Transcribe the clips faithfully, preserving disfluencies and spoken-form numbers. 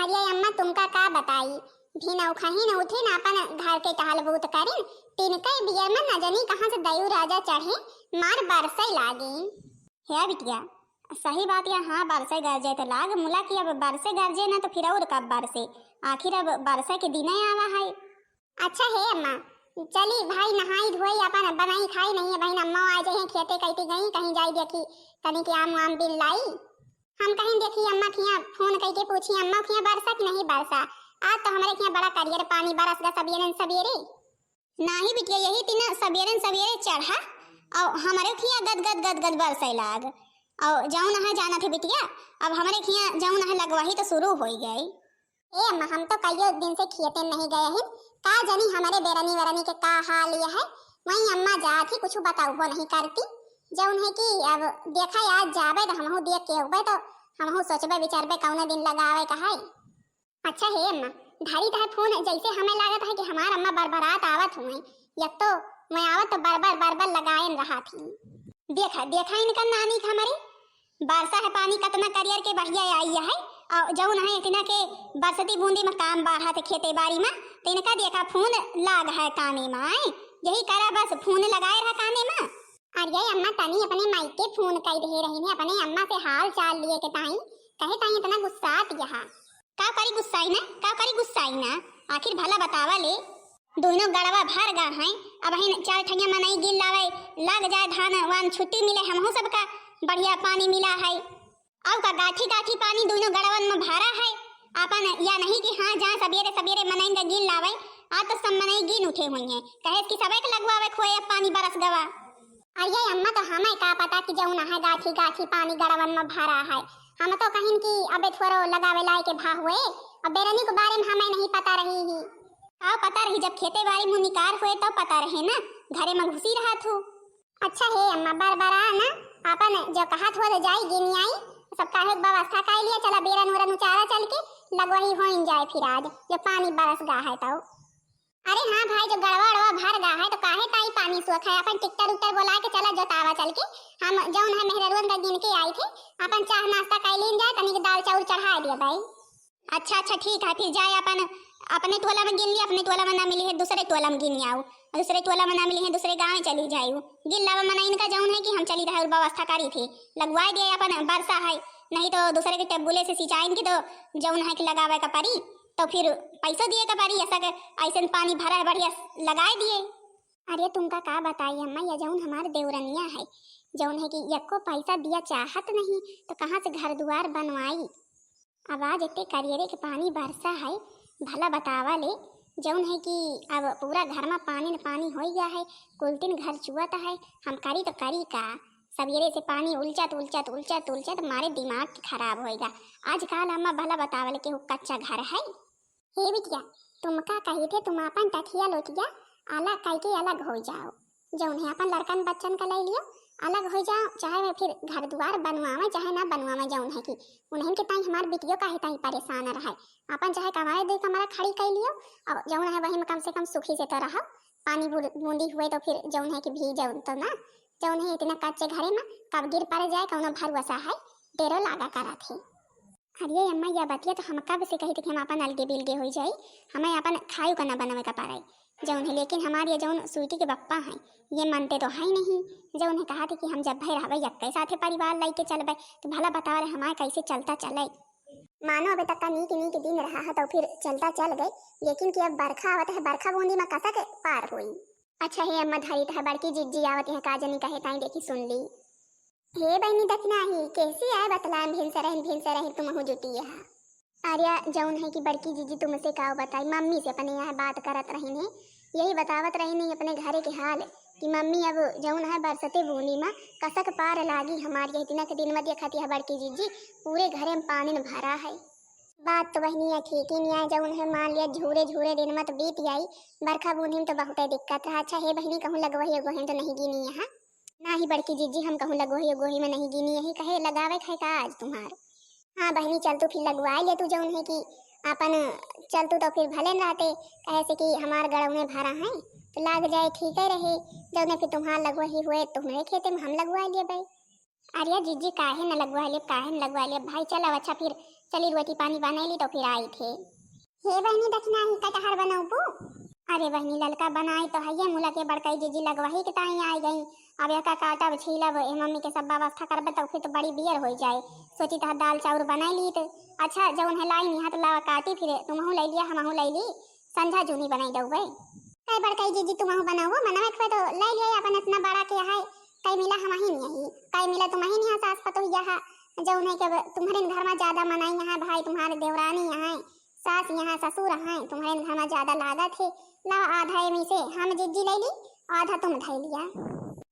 अरे अम्मा, तुमका का बताई, भिनउखहिन उठिन, आपन घर के टहल बूत करिन, तिनके बियर में न जनी कहाँ से दयू राजा चढ़े, मार बरसै लागी। हे बिटिया, सही बात या, हाँ, बरसै गरजै त लाग, मुला कि अब बरसै गरजे ना तो फिर और कब बरसे, आखिर अब बरसै के दिने आवा है। अच्छा हे अम्मा, चली भाई नहाई धोई, अपन बनाई खाई नहीं है बहिन, अम्मा आ जाए खेते, कहती गई कहीं जाई देखी तनी के आम वाम बिन लाई। हम कहीं देखी अम्मा खिया फोन कई के पूछी, अम्मा खिया बरसा कि नहीं बरसा? आज तो हमरे खिया बड़ा करियर पानी बरस गा सबेरन सबेरे। नाही बिटिया, यही तीन सबेरन सबेरे चढ़ा और हमरे खिया गद गद गद गद बरसै लाग। और जौन है जाना थे बिटिया, अब हमरे खिया जौन है लगवाही तो शुरू हो गई। ए अम्मा, हम तो कइयो दिन से खेते नहीं गए हैं, का जानी हमरे बेरनी वेरनी के का हाल ये है। वहीं अम्मा जात ही कुछ बताउबो नहीं करती। जौन है कि अब देखा आज जाबे तो हमहू देख के होबे तो हमहू सोचबे विचारबे कौने दिन लगावे का है। अच्छा हे अम्मा, धरी तह फोन, जैसे हमें लागत है कि हमार अम्मा बरबरात आवत हुए, या तो मैं आवत तो बरबर बरबर लगायन रहा थी। देखा देखा इनका नानी का हमरे बरसा है पानी कतना करियर के बढ़िया आई है, और जौन है इतना के बरसती बूंदी में काम बढ़त है खेते बाड़ी में, तो इनका देखा फोन लाग है काने में, आए यही करा बस फोन लगाए रहा काने में। अरे अम्मा, तनी अपने माई के फोन कई दे रही ने, अपने अम्मा से हाल चाल लिए के ताई, कहे ताई इतना गुस्सात यहाँ। का करी गुस्साई ना, का करी गुस्साई ना, आखिर भला बतावा ले। दोनों गड़वा भर गा हैं, अब हिन चार ठैया मनई गिन लावे, लग जाए धान वान छुट्टी मिले हमहू सबका बढ़िया पानी मिला है। अब का गाठी गाठी पानी दोनों गड़वन में भरा है, आपन या नहीं कि हाँ जा सबेरे सबेरे मनई का गिन लावे, आज तो सब मनई गिन उठे हुई हैं, कहे कि सबे के लगवावे खोए अब पानी बरस गवा। अरे अम्मा, तो हमें का पता कि जौन है गाठी गाठी पानी गड़वन में भरा है। हम तो कहिन कि अबे थोड़ो लगावे लाए के भा हुए, अब बेरनी के बारे में हमें नहीं पता रही ही। का पता रही, जब खेते बाड़ी में निकार हुए तो पता रहे ना, घरे में घुसी रहा थू। अच्छा हे अम्मा, बरबरा ना, अपन जो कहा थो तो जाई गिनी आई, सब काहे के व्यवस्था कर लिया, चला बेरन उरन उचारा चल के लगवही होइन जाए फिर आज, जो पानी बरस गा है तो। अरे हाँ भाई, जो गड़वा अड़वा भर गा है तो काहे ताई पानी सुख है, अपन ट्रैक्टर उक्टर बोला के चला जोतावा चल के, हम जौन है मेहररुअन का गिन के आई थे, अपन चाह नाश्ता कर लीन जाए, तनिक दाल चाउर चढ़ा दिया भाई। अच्छा अच्छा ठीक है, फिर जाए अपन अपने टोला में गिन लिया, अपने टोला में ना मिली है दूसरे टोला में गिन आओ, दूसरे टोला में ना मिली है दूसरे गाँव चली जाए, गिन लावा मना इनका जौन है कि हम चली रहे और व्यवस्था करी थे, लगवाए दिए अपन बरसा है, नहीं तो दूसरे के टेबुले से सिंचाइन की तो जौन है कि लगावे का परी। तो फिर पैसो दिए के पड़ी, ऐसा के ऐसन पानी भरा है बढ़िया लगाए दिए। अरे तुमका का बताई अम्मा, ये जौन हमार देवरनिया है, जौन है कि यक्को पैसा दिया चाहत नहीं, तो कहाँ से घर दुआर बनवाई। अब आज इतने करियरे के पानी बरसा है, भला बतावा ले, जौन है कि अब पूरा घर में पानी न पानी हो गया है, कुल दिन घर चुअत है, हम करी तो करी का? सवेरे से पानी उलचत उलचत उलचत उलचत मारे दिमाग के खराब होएगा। आजकल अम्मा भला बतावल के कच्चा घर है। हे बिटिया, तुम का कही थे, तुम अपन टठिया लोटिया अलग करके अलग हो जाओ, जौन है अपन लड़कन बच्चन का ले लियो, अलग हो जाओ, चाहे वे फिर घर दुआर बनवावे चाहे ना बनवावे, जौन है कि उन्हें के ताई हमार बिटियो काहे ताई परेशान रहे, अपन चाहे कमाए दे कमरा खड़ी कर लियो, और जौन है वही में कम से कम सुखी से तो रहो, पानी बूंद-, बूंदी हुए तो फिर जौन है कि भीग जाओ तो ना, जौन है इतना कच्चे घरे में कब गिर पड़ जाए कौनो भरोसा है, डेरो लागा करत है। अरे अम्मा, यह बतिया तो हम कब से कही थी कि हम अपन अलगे बिलगे हो जाई, हमें अपन खायु का न बनवे का पारे जौन है, लेकिन हमारे ये जौन स्वीटी के बप्पा हैं, ये मानते तो है ही नहीं। जौन है कहा थे कि हम जब भाई रहबे यक्के साथे परिवार लेके चलबे, तो भला बतावा रे हमारे कैसे चलता चले। मानो अबे तक का नीक नीक दिन रहा है तो फिर चलता चल गए, लेकिन कि अब बरखा आवत है, बरखा बूंदी में कसक पार होई। अच्छा हे अम्मा, धरी तो है बड़की जिज्जी आवत है, का जनी कहे ताई देखी सुन ली। हे बहिनी दखिनाही, कैसी आए बतलाएम भिनसरहिन भिनसरहिन तुमहू जुटी यहाँ। अरे जौन है कि बड़की जिज्जी तुमसे का बताई, मम्मी से अपने यहाँ बात करत रहिन है, यही बतावत रहिन है अपने घरे के हाल कि मम्मी अब जौन है बरसते बूनी में कसक पार लागी हमार यह दिना के दिन में देखत यह बड़की जिज्जी पूरे घरे में पानी न भरा है। बात तो बहिनी है ठीक ही नहीं है, जौन है मान लिया झूरे झूरे दिन में तो बीत जाई, बरखा बूनी में तो बहुते दिक्कत रहा। अच्छा हे बहिनी कहूँ लगवही उगवही में तो नहीं गिनी यहाँ। नाही बड़की जिज्जी, हम कहूँ लगोही उगोही में नहीं गिनी, यही कहे लगावे खाए का आज तुम्हार। हाँ बहिनी, चल तू फिर लगवाए ले तू, जौन है कि अपन चल तू तो फिर भले न रहते, कहे से कि हमार गड़ौने भरा है तो लाग जाए ठीक है रहे, जौन है फिर तुम्हार लगोही हुए तुम्हरे खेते में हम लगवाए लिए भाई। अरे जिज्जी काहे न लगवाए ले, काहे न लगवाए ले भाई, चल अब अच्छा फिर चली रोटी पानी बनाई ली तो फिर आई थे। हे बहिनी, दखिना ही कटहर बनउबू? अरे बहिनी, ललका बनाई तो हइये, मुला के बड़कई जिज्जी लगवही के ताई आई गई। अब यहका काटब, छीलब, ए मम्मी के सब व्यवस्था करब, तो फिर तो बड़ी बियर होइ जाए। सोची तह दाल चाउर बनाई ली तो। अच्छा, जउन है लाई निहा तो लावा काटी, फिर तुमहू लइ लिया, हमहू लइ ली, संझा जूनी बनाई दउबे। कई बड़कई जिज्जी तुमहू बनउबू, मनवा एक तो लइ लिया अपन इतना बड़ा के है, कई मिला हमही नहीं है, कई मिला तुमही नहीं है सास पतोहिया है, जउन है कि अब तुम्हरे घर में ज्यादा मनई है, भाई तुम्हारे देवरानी है, सास यहाँ ससुर हैं, तुम्हरे घर में ज्यादा लागत है, ला आधा एमी से हम जिज्जी लइ ली, आधा तुम धइ लिया।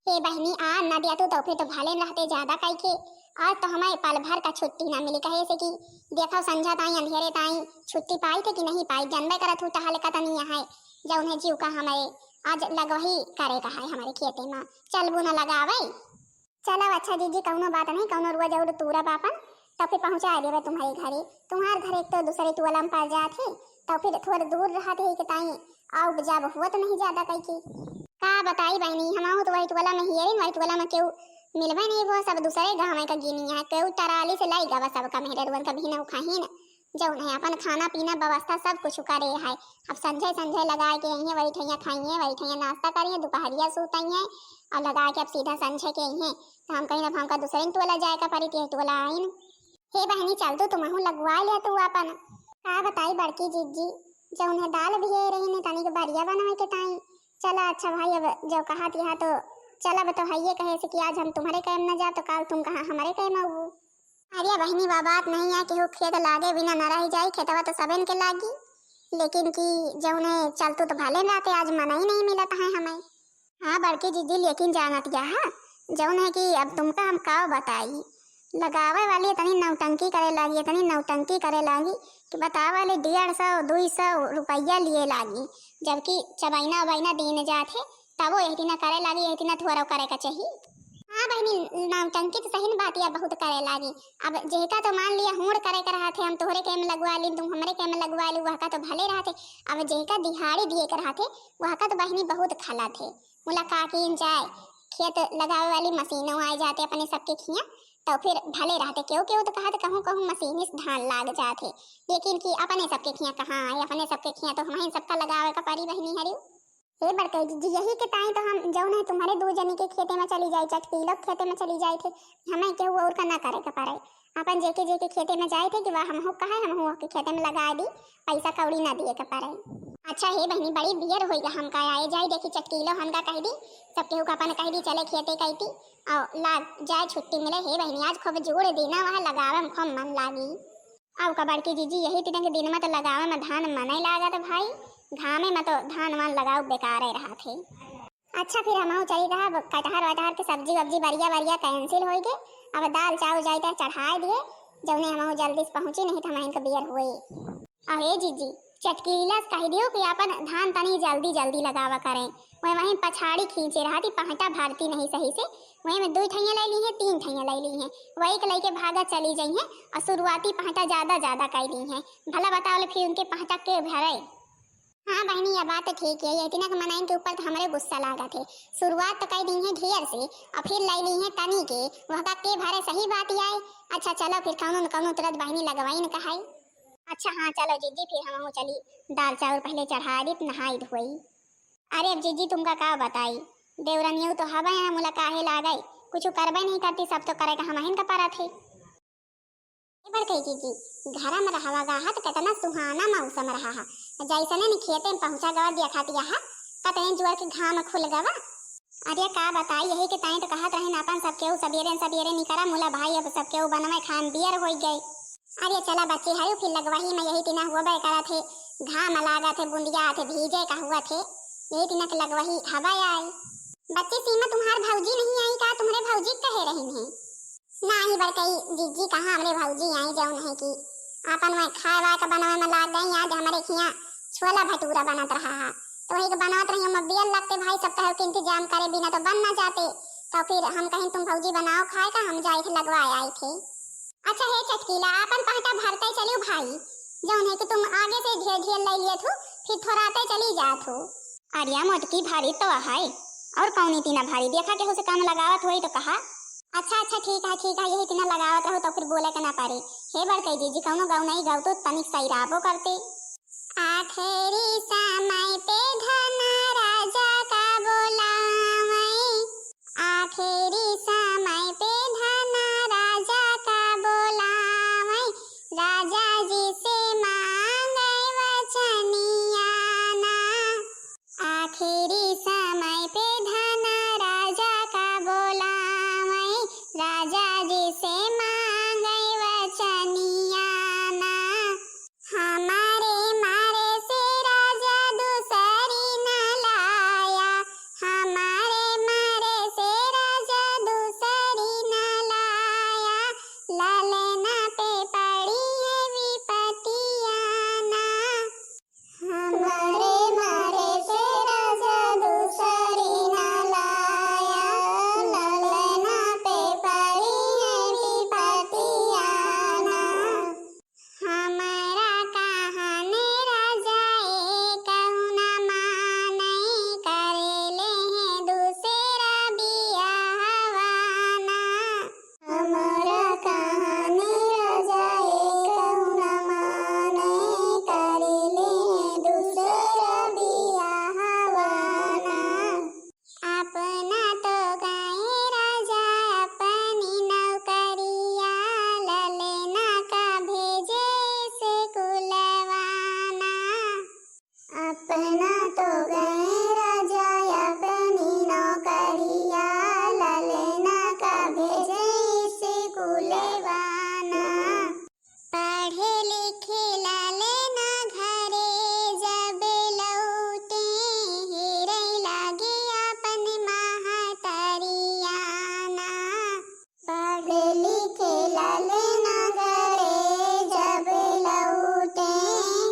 हे बहिनी, आ न दिया तू तो फिर तो भले रहते ज्यादा कई के। आज तो हमें पल भर का छुट्टी ना मिली, कहे से कि देखो संझा ताई अंधेरे ताई छुट्टी पाई थे कि नहीं पाई, जनबे करत हूँ टहल कतनी है, जउन है जीव का हमारे आज लगवही करे का है हमारे खेते में, चलबू न लगावे। चलो अच्छा जिज्जी, कउनो बात नहीं, कउनो रुआ जरूर तूरब आपन, तब फिर पहुँचा देबे तुम्हारे घरे। तुम्हार घर एक तो दूसरे टोला में पड़ जात है, तब फिर थोड़ा दूर रहत है कि ताई आउब जाब हुआ तो नहीं ज्यादा कई के। का बताई बहिनी, हमहू तो वही टोला में हियरिन, वही टोला में केहू मिलबे नहीं हुआ, सब दूसरे गाँव का गिनी है, केहू टराली से लाई गवा सब का मेहररुअन का भी न उखाहिन। जउन है अपन खाना पीना व्यवस्था सब कुछ करे है। अब संझे संझे लगाए के अइहें, वही ठइया खाइहें, वही ठइया नाश्ता करिहें, दुपहरिया सूतइहें और लगाए के अब सीधा संझे के अइहें। तो हम कहीं अब हमका दूसरे टोला जाए का पड़ी, ते टोला आइन। हे बहिनी, चल तू तुमहू लगवा लिया तू अपन। का बताई बड़की जिज्जी, जउन है दाल भिगे रही ने तनिक बरिया बनवे के ताई। चला अच्छा भाई, अब जो कहा तिहा तो चलब तो हइये, कहे से कि आज हम तुम्हरे कैम न जाब तो काल तुम कहाँ हमरे कैम अउबू। अरे बहिनी, बा बात नहीं है, केहू खेत लागे बिना न रह जाई, खेतवा तो सबेन के लागी, लेकिन कि जउने चलतू तो भले रहते, आज मनई नहीं मिलत है हमें। हाँ बड़की जिज्जी, लेकिन जानत या है, जौन है कि अब तुमका हम का बताई, लगावे वाली इतनी नौटंकी करे लागी, इतनी नौटंकी करे लागी कि बतावे वाली डेढ़ सौ, दुई सौ रुपया लिए लागी, जबकि चबैना उबैना दीन जात है, तबो यही तिना करे लागी, यही तिना थोरो करे का चाही। हाँ बहिनी, नौटंकी तो सही न बात या बहुत करे लागी। अब जेहका तो मान लिया हूड़ करे के रहत है, हम तोहरे के में लगवा ली, तुम हमरे के में लगवा ली, वहका तो भले रहत है। अब जेहका दिहाड़ी दिए के रहत है, वहका तो बहिनी बहुत खलत है। मुला का कीन जाए, खेत लगावे वाली मशीनों आए जाते अपने सबके खिया, तो फिर भले रहते। केहू केहू तो कहत कहूँ कहूँ मशीनी से धान लाग जात है, लेकिन कि अपने सबके खिया कहाँ आए, अपने सबके खिया तो हमहिन सबका लगावे का परी बहिनी हरियो। हे बड़कई जिज्जी, यही के ताई तो हम जौन है तुम्हरे दू जनी के खेते में चली जाई, चटकीलो के खेते में चली जाई थे, हमें केहू और का ना करे के पड़े। अपन जेके जेके खेते में जाए थे कि वह हमहू कहे, हमहू के खेते में लगा दी, पैसा कौड़ी ना दिए के पड़े। अच्छा हे बहिनी, बड़ी बियर होई गा, हमका आए जाए देखी चटकीलो हमका कह दी, सब केहू का अपन कह दी चले खेते कैती और लाग जाए छुट्टी मिले। हे बहिनी, आज खूब जोड़ देना वह लगावे में खूब मन लागी। अब का बड़की जिज्जी, यही तिनक दिन में तो लगावे में धान मने लागत भाई, घामे में तो धान वान लगाओ बेकारे रहत है। अच्छा फिर हमहू चली रहा, कटहर वटहर के सब्जी वब्जी बरिया बरिया cancel होई गे। अब दाल चाउर जाई त चढ़ाए दिए, जौने हमहू जल्दी से पहुँची, नहीं तो हमहिन के बियर हुए। अहे जिज्जी, चटकीला से कह दियो कि अपन धान तनी जल्दी जल्दी लगावा करें, वह वहीं पछाड़ी खींचे रहती, पहटा भरती नहीं सही से, वहीं में दुई ठैया ले ली है, तीन ठैया ले ली है, वही के लेके भागा चली जाई है और शुरुआती पहटा ज्यादा ज्यादा कर ली है। भला बताओ ले फिर उनके पहटा के भरे? हाँ बहिनी, यह बात तो ठीक है, ये इतना के मनइन के ऊपर तो हमरे गुस्सा लागत है। शुरुआत तो कर दी है ढेर से और फिर ले ली है तनी के, वह का के भरे, सही बात आए। अच्छा चलो फिर कौनो न कौनो तुरंत बहिनी लगवाई न कहाई। अच्छा हाँ चलो जिज्जी, फिर हमहू चली दाल चाउर पहले चढ़ा दी, नहाई धोई। अरे अब जिज्जी तुमका का बताई, देवरनियू तो हवा यहाँ मुला काहे लागे, कुछ करबे नहीं करती, सब तो करे का हमहिन का परत है। ए बड़कई जिज्जी, घरा में रहवा गा हा तो कितना सुहाना मौसम रहा हा, जैसने में खेते में पहुँचा गवा देखा दिया हा, कतने जोर के घाम खुल गवा। अरे का बताई, यही के ताई तो कहत रहे अपन सब केहू सबेरे सबेरे निकरा मुला भाई, अब सब केहू बनवे खान बियर होई गए। अरे चला बच्चे हरु, फिर लगवही में यही तिना हुआ बे करत है, घाम लागत है, बुंदिया थे भीजे का हुआ थे, यही तिना के लगवही हवा आए। बच्चे सीमा तुम्हार भौजी नहीं आई का? तुम्हरे भौजी कहे रही है। नाही बड़कई जिज्जी, कहाँ हमरे भौजी आई, जौन है कि आपन वह खाए वाए का बनावे में लाग गई। आज हमरे खिया छोला भटूरा बनत रहा है, तो वही के बनत रही, हम बियल लगते भाई सब कहे के इंतजाम करे, बिना तो बन ना जाते। तो फिर हम कहीं तुम भौजी बनाओ खाए का, हम जाए थे लगवाए आई थे। अच्छा हे चटकीला, आपन पहटा भरते चलियो भाई, जौन है कि तुम आगे से ढेर ढेर ले लिए थू, फिर थोड़ाते चली जात हो। अरे मोटकी भारी तो है, और कौनी तीना भारी, देखा केहू से काम लगावत होई तो कहा। अच्छा, अच्छा, ठीक है, ठीक है, यही तिना लगावत रहो तो फिर बोले के ना पड़े। हे बड़कई जीजी, कौनो गौनई गौतो तनिक सैराबो करते। आखिरी समय पे धना राजा का बोलावै, आखिरी समय पे धना राजा का बोलावै, राजा जी से मांगै वचनिया ना। आखिरी समय पे धना राजा का बोलावै, राजा जी से मांगै वचनिया ना। हमारे मारे से राजा दूसरी न लाया, हमारे मारे से राजा दूसरी न लाया, ललना पे पड़ी है विपतिया ना। हमारे मारे से राजा दूसरी न लाया, ललना पे पड़ी है विपतिया ना। हमरा कहने राजा ए कहू न मानै, करेले हैं दूसरा बियाहवा ना। हमरा कहने राजा ए कहू न मानै, करेले हैं दूसरा बियाहवा ना। अपना तो गए राजा अपनी नौकरिया, ललना का भेजे स्कूलवा ना। अपना तो गए राजा अपनी नौकरिया, ललना का भेजे स्कूलवा ना। पढ़े लिखे ललना घरे जब लौटे, हेरै लागे अपन महतरिया ना। पढ़े लिखे ललना घरे जब लौटे,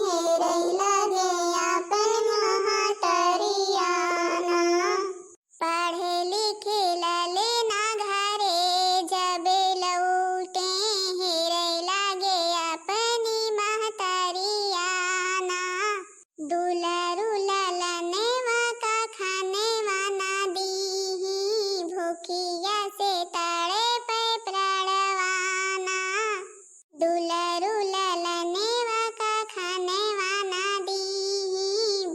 हेरै लागे अपन महतरिया ना। पढ़े लिखे ललना घरे जब लौटे, हेरै लागे अपनी महतरिया ना। दुलरू ललनवा का खनवा ना दीही, भूखिया से तड़पै प्राणवा ना। दुलरू ललनवा का खनवा ना दीही,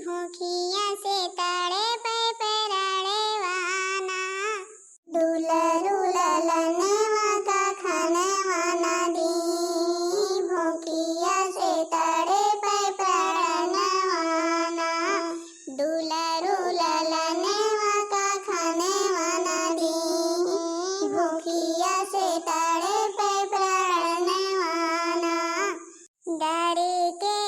भूखिया से तड़पै प्राणवा ना। दुलरू ललनवा का खनवा ना दीही, भूखिया से तड़पै प्राणवा ना। दुलरू ललनवा का खनवा ना दीही, भूखिया से तड़पै प्राणवा ना। डर के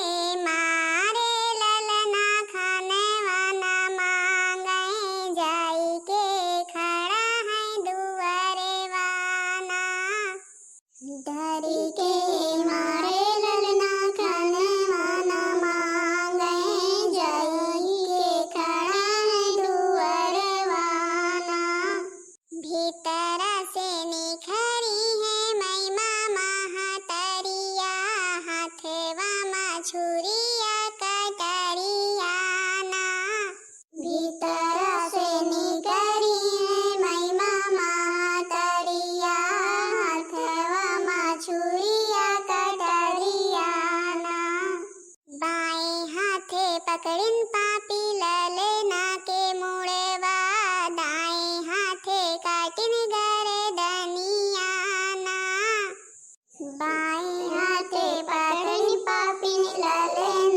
मारे ललना खनवा ना मांगै, जाई के खड़ा है दुआरवा ना। डर के मारे ललना खनवा ना मांगै, जाई के खड़ा है दुआरवा ना। भीतर से निखरी है महिमा महतरिया, हाथवा मा छुरिया कटरिया ना। भीतर से निखरी है महिमा महतरिया, हाथवा मा छुरिया कटरिया ना। बाएं हाथे पकड़िन पापी ललना के मुड़वा, दाएं हाथे काटिन गरदनिया ना। बाएं हाथे पकड़िन पापिन ललना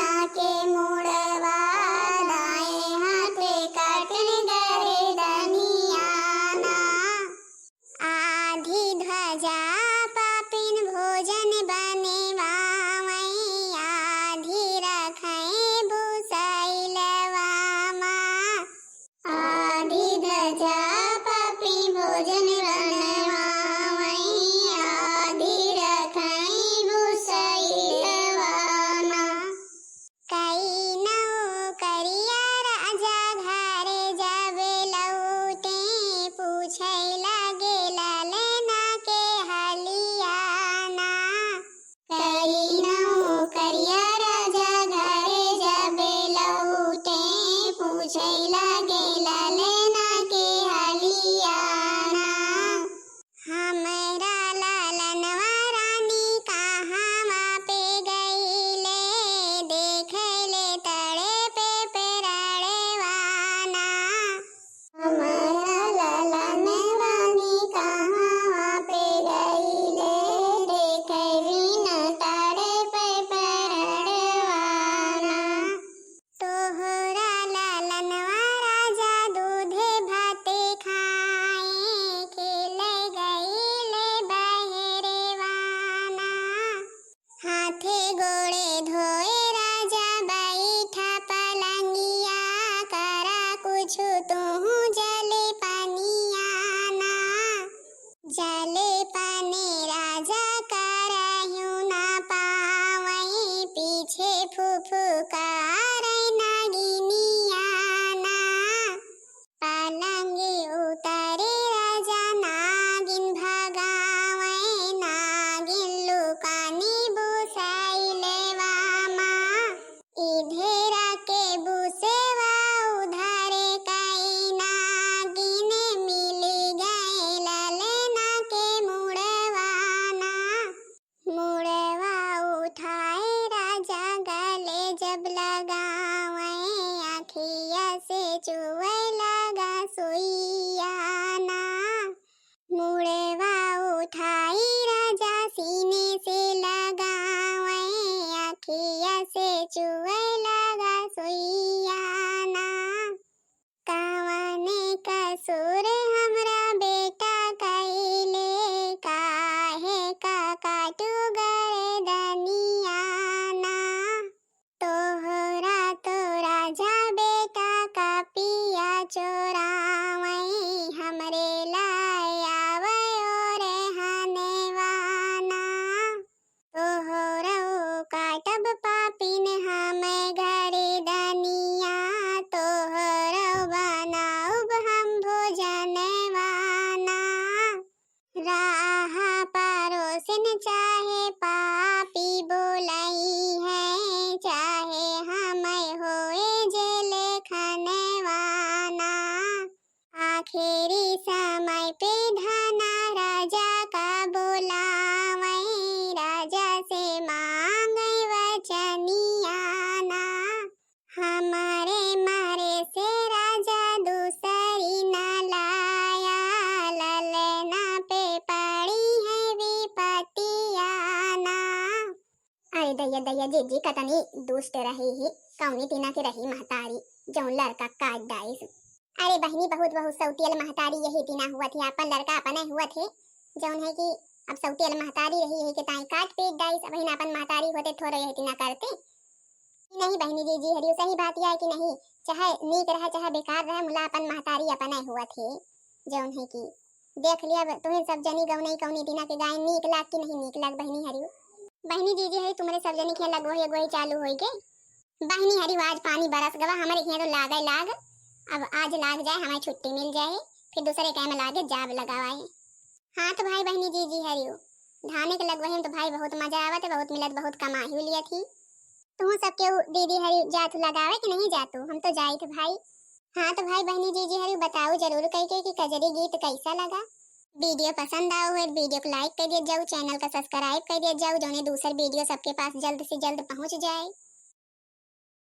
फुफुकारै नागिनिया ना। पलंगे उतरे राजा नागिन भगावै, नागिन लुकानी बुसाइले वामा। इधेरा के बुसेवा उधारे कई, नागिन मिली गए ललना के मुड़वा ना। मुड़वा उठाए राजा गले जब लगावै, अखिया से चुवै लगा सुइया ना। मुड़वा उठाई राजा सीने से लगावै, अखिया से चुवै लगा सुइया ना। कवने कसूर हमरा बेटा कइले, काहे का काटू गरदनिया ना। तोहरा तो राजा बेटा का पिया चोरावै, हमरे लाय आवै ओ रेहनवा ना। तोहरौ काटब पापिन हम गरदनिया, तोहरौ बनाउब हम भोजनवा ना। राह परोसिन चाहे पापी बोलई है, चाहे हम होए जेल खनवा ना। आखिरी समय पे धना राजा का बोलावै, राजा से मांगै वचनिया ना। हमरे मारे से राजा दूसरी ना लाया, ललना पे पड़ी है विपतिया ना। अरे दैया, दैया, जीजी कतनी दुष्ट रही ही, कौनी तिना के रही महतारी, जौन लड़का काट डाइस। अरे बहिनी, बहुत, बहुत सौतियल महतारी यही तिना हुवत ही, आपन लड़का अपने हुवत ही, जौन है कि अब सौतियल महतारी रही यही के ताई काट पीट डाइस, अब हिन आपन महतारी होते थोड़े यही तिना करते। नहीं बहिनी जीजी हरियो, सही बात यह है कि नहीं, चाहे नीक रहे, चाहे बेकार रहे, मुला आपन महतारी अपने हुवत ही, जौन है कि देख लिया, अब तुहें सब जनी गौनई कौनी दिना के गाय नीक लाग कि नहीं नीक लाग बहिनी हरियो। बहिनी जीजी हरी, तुम्हरे सब जनी के लगो है, गोही चालू होई के। बहिनी हरियो, आज पानी बरस गवा, हमरे हियाँ तो लागे लाग, अब आज लाग जाए, हमें छुट्टी मिल जाए, फिर दूसरे टाइम लागे जाब लगावाए। हाँ तो भाई बहिनी जीजी हरियो, धाने के लगवही में तो भाई बहुत मजा आवत है, बहुत मिलत, बहुत कमाई लियत ही। तुहूँ सब केहू दीदी हरी जातू लगावे कि नहीं जातू? हम तो जाइत भाई। हाँ तो भाई बहिनी जीजी हरी बताओ जरूर कह के कि कजरी गीत कैसा लगा। वीडियो पसंद आओ है, वीडियो को like कर दिया जाओ, चैनल का सब्सक्राइब कर दिया जाओ, जौने दूसर वीडियो सबके पास जल्द से जल्द पहुँच जाए।